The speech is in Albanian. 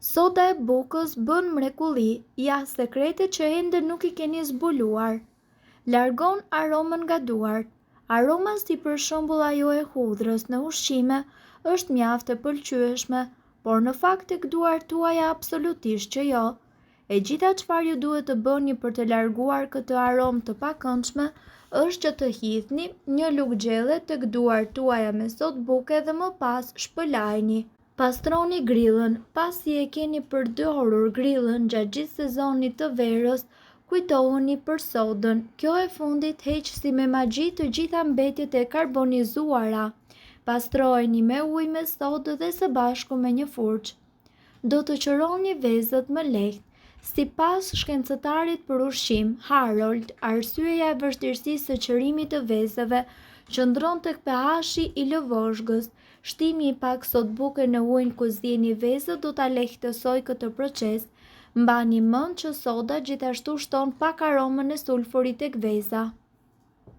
Soda e bukës bën mrekulli, ja sekretet që ende nuk i keni zbuluar. Largon aromën nga duart. Aroma si për shembull ajo e hudhrës në ushqime është mjaft e pëlqyeshme, por në fakt tek duart tuaja absolutisht që jo. E gjitha çfarë ju duhet të bëni për të larguar këtë aromë të pakëndshme është që të hidhni një lugë gjelle tek duart tuaja me sodë buke dhe më pas shpëlajini. Pastroni grillën. Pasi e keni përdorur grillën gjatë gjithë sezonit të verës, kujtohuni për sodën. Kjo e fundit heq si me magji të gjitha mbetjet e karbonizuara. Pastrojeni me ujë me sodë dhe së bashku me një furçë. Do të qëroni vezët më lehtë. Sipas shkencëtarit për ushqim, Harold, arsyeja e vështirësisë së qërimit të vezëve qëndron tek pH-i i lëvozhgës. Shtimi i pak sodë buke në ujin ku zieni vezët do ta lehtësojë këtë proces. Mbani mend që soda gjithashtu shton pak aromën e sulfurit tek veza.